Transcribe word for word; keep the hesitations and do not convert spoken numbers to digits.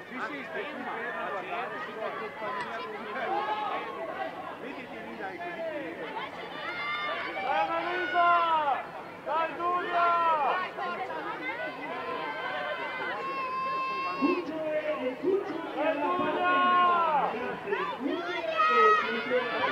Sì, sì, stai qui fermo a guardare, si può accompagnare. Mettiti lì, dai, così ti vedo. Dai, Marisa! Dai, Giulia! Dai, Giulia!